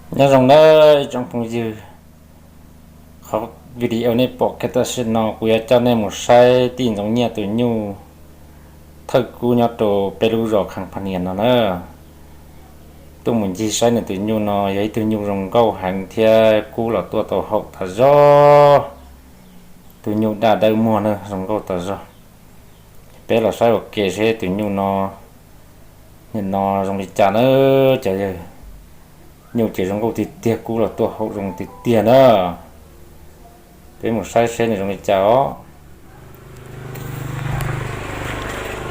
Nyob zoo nawb ib tsoom phooj ywg, qhov video nej pom kiag tam sim no kuv yuav coj nej mus saib tij Ntxoov Nyiaj tus nyuj thawj kub nyob rau peb lub zos Kham Phas Nias no na. Tuaj mus ncig saib nws tus nyuj no yog ib tug nyuj zoo nkauj heev thiab kub los tuaj tau haum tas zog. Tus nyuj daj dawb muag na, zoo nkauj tas zog. Peb los saib ua ke seb tus nyuj no, nim no zoo li cas na. Cov yawg, nyuj ces zoo nkauj tiag tiag, kub los tuaj haum zoo tiag tiag na. Peb mus saib seb nws zoo li cas os.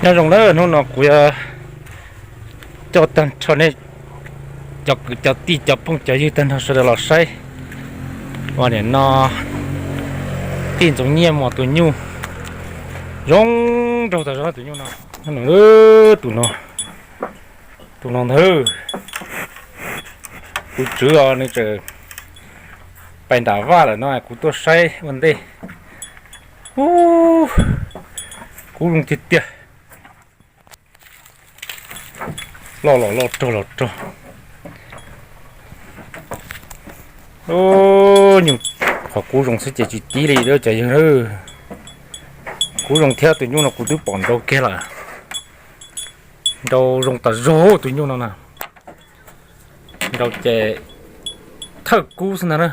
Nyob zoo na, hnub no kuv yuav coj tag nrho nej cov kwv cov tij cov phooj cov ywg tag nrho sawv daws los saib uas nim no tij Ntxoov Nyiaj muas tus nyuj zoo nraug tas zog tus nyuj no. Tus no, tus no ntag. Tus tswv os nws tseem pais nram vaj lawm no kuv tuaj saib ua ntej. Ub, kub zoo tiag tiag. Loj los loj, rog los rog. Nyuj, qhov kub zoo xwb ces tsis tib li cov yawg. Kub zoo thiab, tus nyuj no kuv twb pom nrau kiag lawm. Nrau zoo tas zog tus nyuj no na. Nrau ces thawj kub xwb ntag na.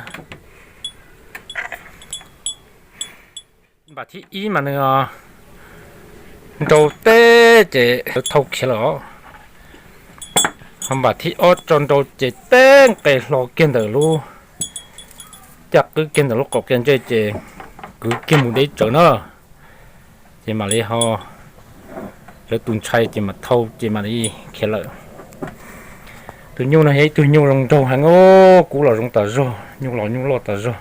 Npam thib ib mas nws nrau teb ces thau khiav lawm os. Ho npam thib ob tso nrau ces teb nqes hlo kiag ntawm lub caj qwb kiag ntawm lub qaum kiag ntsej ces kwv kiag mus deb tsawv na. Ces mam li ho lawv tus ntshai ces mam thau ces mam li khiav lawm. Tus nyuj no yog ib tug nyuj zoo nraug heev, kub los zoo tas zog, nyuj los nyuj loj tas zog.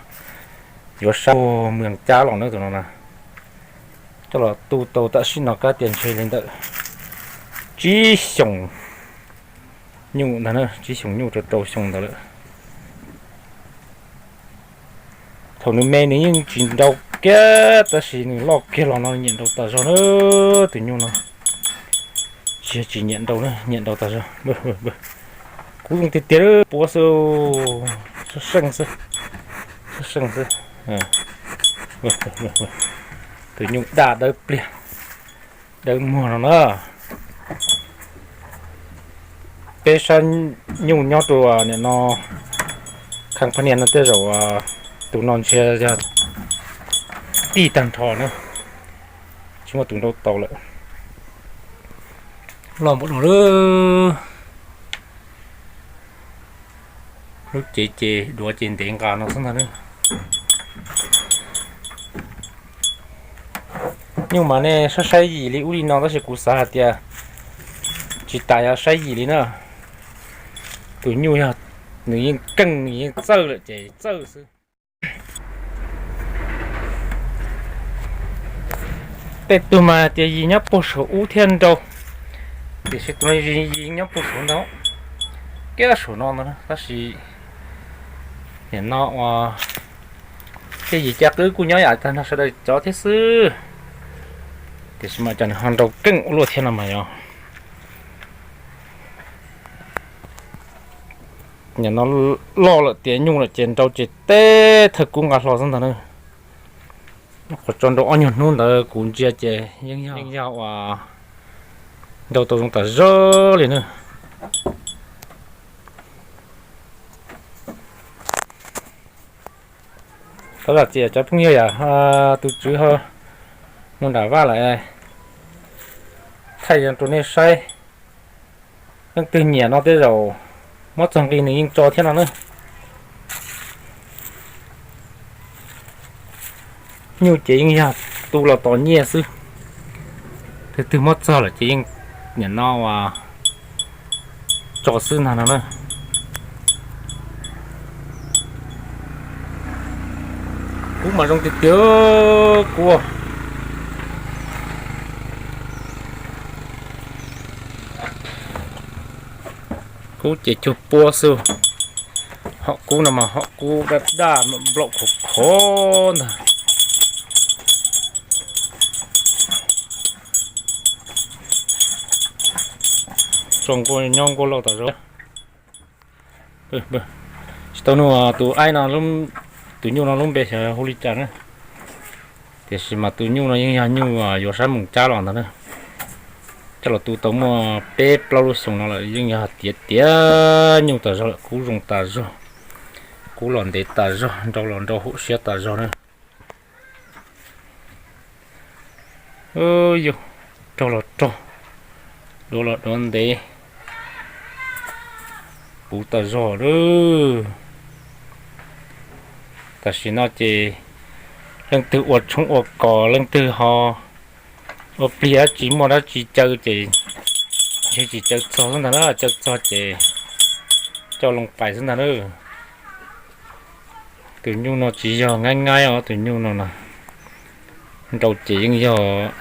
Yuav sab mws cab los na tus no na. Coj los tu tau tam sim no kab tias ntshe li ntawm tsib xyoos nyuj ntag na, tsib xyoos nyuj rau rau xyoo ntawd lawm. Thaum nws me nws yeej tsis nrau kiag, tab sis nws loj kiag los no nyiam nrau tas zog na. Tus nyuj no tsis yog tsis nyiam nrau na, nyiam nrau tas zog. Kub zoo tiag tiag, puab xwb, seej xwb, seej xwb. Tus nyuj daj dawb pliag dawb muag no na. Peb sab nyuj nyob rau nim no Kham Phas Nias no tej zaum tus no ntshe yog tij tag nrho na, tsis muaj tus nrau tau lawm. Loj npaum no lawm. Lub cev ces duav ces ntev nqa no xwb ntag na. Nyuj mas nej saib saib yim li ub li no tab sis kuv xav hais tias tsis tas yuav saib yim li na. Tus nyuj yog nws yeej keej nws yeej txawj lawm ces txawj xwb. Tej tug mas tias yim nyob puag saum ub thiaj nrau, tiam sis tus no yim nyob puag saum ntag, kiag saum no ntag. Tab sis nim no ua tej yim caj qwb kuj nyob yam tag nrho sawv daws cov thiab xwb, tiam sis mas cov nws ho nrau keej ua luaj thiab no mas yog nim no loj lawm tiav nyuj lawm ces nrau ces teb thawj kub nqa hlo xwb ntag na. Qhov tso nrau ob nyuag hnub ntawd kuv ntsia ces yeej yog ua nrau tau zoo tas zog li na. Thov zam txim cov phooj ywg yam tus tswv ho mus nram vaj lawm, thaij rau nej saib. Leej twg nyiam no tej zaum muab txog nqi nws yeej tso thiab no na. Nyuj ces yeej yog tu los tos nyiaj xwb. Twg twg muab txog lawm ces yeej nim no ua tso xwb ntag no na. Kub mas zoo tiag tiag kub. Kub ces cuag puab xwb. Hom kub no mas hom kub daj daj nplaum khov khov ntag. Tso nkuaj nyob nkuaj loj tas zog. Tsis tau nug tus aib no, tus nyuj no lub npe xyov hu li cas na. Tiam sis mas tus nyuj no yeej yog nyuj yuav sab moos cab los ntag na. Coj los tu tau muaj peb plaub lub xyoo no lawm, yeej yog tiav tiav nyuj tas zog lawm, kub zoo tas zog, kub los ntev tas zog, nrau los nrau hauv siab tas zog na. Yus, rog los rog, duav los duav ntev, puv tas zog lawm. Tam sim no ces leej twg ua tshoob ua kos, leej twg ho ua plig dab tsi, muaj dab tsi caw ces ntshe tsis caw txog xwb ntag na, caw txog ces coj loo pais xwb ntag na. Tus nyuj no tsis yog nqaib nqaib os, tus nyuj no na, nrau ces yeej yog,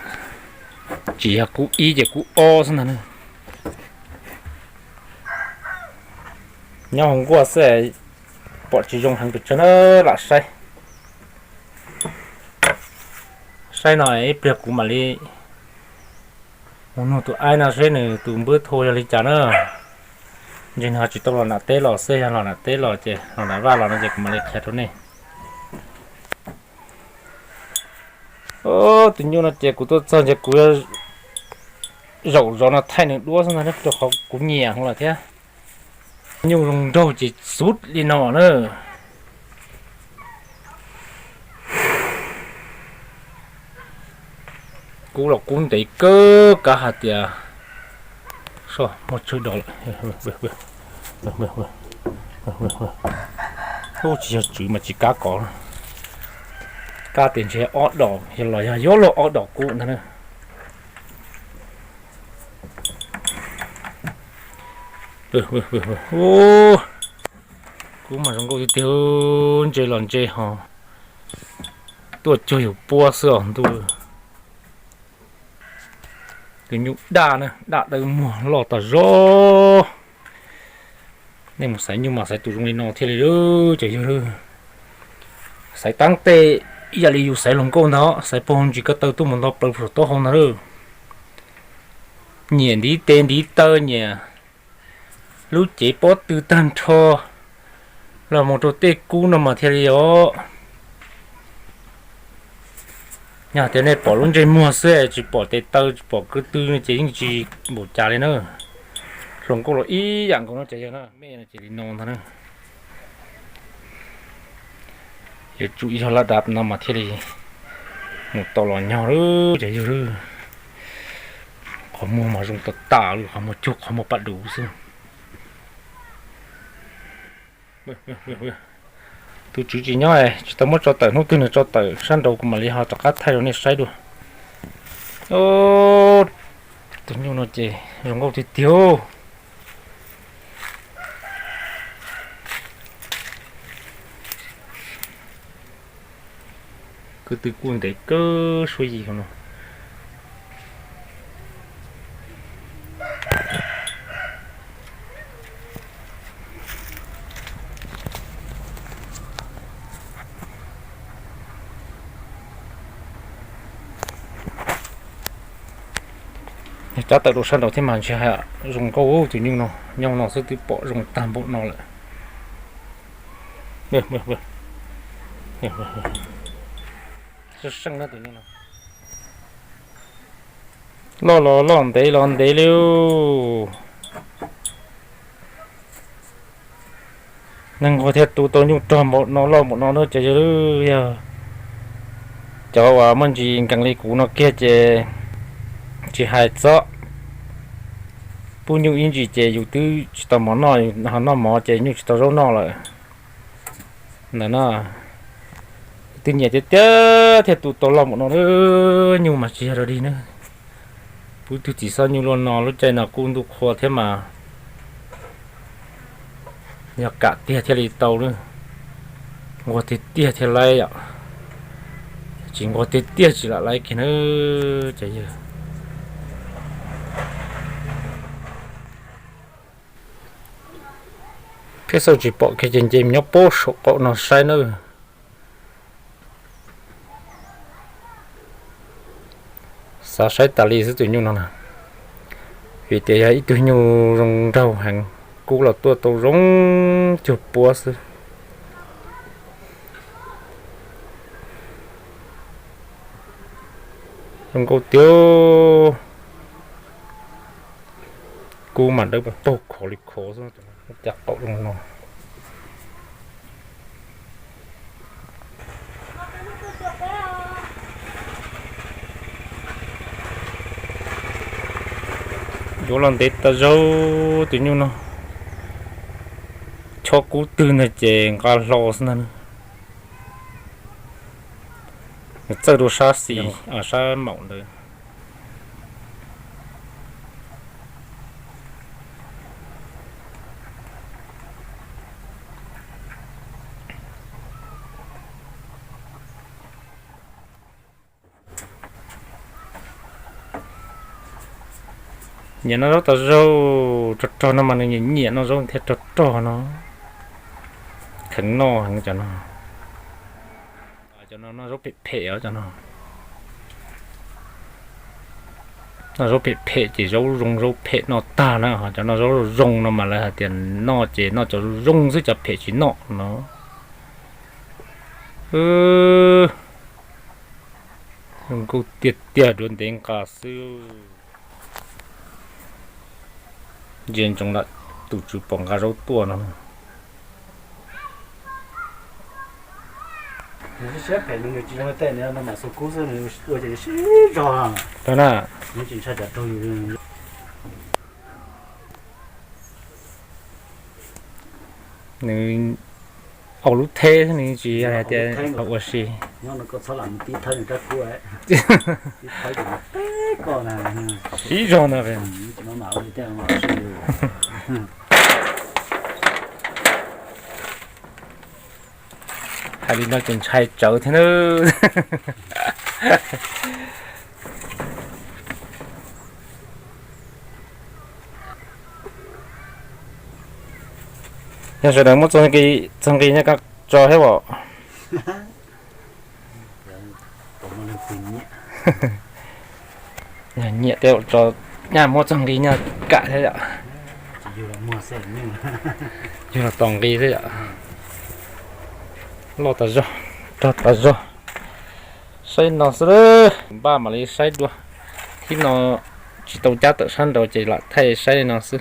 tsis yog kub ib ces kub ob xwb ntag na. Nyob hauv nkuaj xwb, pom tsis zoo heev pes tsawg na, lam saib. Saib no ib pliag kuv mam li mus nug tus aib no seb nws tus npwb thu yog li cas na. Ntshe nws ho tsis tau los nram teb los xwb, yog los nram teb los ces los nram vaj los no ces kuv mam li qhia rau nej. Tus nyuj no ces kuv tuaj txog ces kuv zaum zov no thaij nws duab xwb ntag, rau qhov kuv nyiam hwv lawm thiab. Nyuj zoo nraug ces xub li no na. Kub los kub ntev kawg, kav hais tias muaj tsawg dos lawm. Ub, tsis yog tswv mas tsis kab kov, kab tias ntshe ob dos, yog los yog yuav luag ob dos kub ntag na. Kub mas zoo nkauj tiag tiag, ntse los ntse ho tuaj cuag yus puab xwb os ntuj. Tus nyuj daj na, daj dawb muag loj tas zog. Nej mus xaiv nyuj mas xaiv tus zoo li no thiaj li, cov yawg, xaiv taab teg ib yam li yus xaiv hluas nkauj ntag, xaiv puag hauv ntsis ko taw tuaj mus nto plaws saum taub hau ntag. Nyiam ntiv tes ntiv taw, nyiam lub cev pob tw tag nrho los mus rau tej kub no mas thiaj li os. Yog tias nej pom lub ntsej muag xwb tsis pom tes taw tsis pom ko tw no ces yeej tsis npaum cas li na. Hluas nkauj los ib yam nkaus no ces yog na, me no ces li no ntag na. Yuav tsum yog laj dab no mas thiaj li mus tau los nyog lawm ces yog lawm. Qhov muag mas zoo tas tas li, qhov muag cuag qhov muag paj duv xwb. Tus tswv tsis nyob, tsis tau muab tso tawm, hnub twg nws tso tawm sab nraud kuv mam li ho rov qab thaij rau nej saib dua. Tus nyuj no ces zoo nkauj tiag tiag. Ko tw kuj ntev kawg suab yim no. Cab tawm rau sab nraud thiab mas ntshe zoo nkauj tus nyuj no, nyob no xwb twb pom zoo tag npaum no lawm. Loj los loj ntev los ntev li. Neeg nquag thiaj tu tau nyuj rog npaum no loj npaum no na ces yog, yog cov uas muaj ntsis nkees li kuv no kiag ces tsis hais txob, pub nyuj ib ntsis ces yus twb tsis tau mov noj, ho noj mov ces nyuj tsis tau zaub noj lawm. Ntawm no twb nyiam tiag tiag thiaj tu tau loj npaum no, nyuj mas tsis yog dog dig na. Pub tug txiv xob nyuj luaj no, lub caij no kuj ntuj qhua thiab mas yog kam tiag thiaj li tau na. Nquag tiag tiag thiaj laib yom, tsis nquag tiag tiag tsis lam laib kiag na. Ces yog thiab xauj tsis pom kiag ces nce mus nyob puag saum qaum no saib na. Xav saib tas li xwb tus nyuj no na, vim tias yog ib tug nyuj zoo nraug heev, kub los tuaj tau zoo cuag puab xwb. Zoo nkauj tiag. Kub mas dawb paug khov li khov xwb, cas qaum zoo no. Yuav los ntev tas zaug tus nyuj no. Chob kub twg ntag ces nqa hlo xwb ntag. Txawj rau sab xis, sab maum ntawd. Nyiam noj zaub tas zaug, rog rog no mas nws nyiam nyiam noj zaub thiaj rog rog no. Kheev noj heev cov no. Cov no noj zaub phem phem os cov no. Noj zaub phem phem ces zaub zoo zaub phem noj tag na, ho cov noj zaub zoo no mas lawv hais tias noj ces noj cov zoo xwb, cov phem tsis noj no. Zoo nkauj tiag tiag, duav ntev nqa xwb. Ntsia ntsoov lam tus tswv pom nqa zaub tuaj no. Tau na. Nws au lub theb xwb, nws tsis yog hais tias ua si. Siv zog ntag. Hais li no ces ntshai tsawv thiab na. Yog sawv daws muab txog nqi nyob koj tso thiab os. Yog nyiam tej tso, nyaj muab txog nqi nyaj kam thiab yom. Yug los tos nqi xwb yom. Loj tas zog, rog tas zog. Saib no xwb, npaj mam li saib dua. Thib no tsis tau cab tawm sab nraud ces lam thaij saib li no xwb.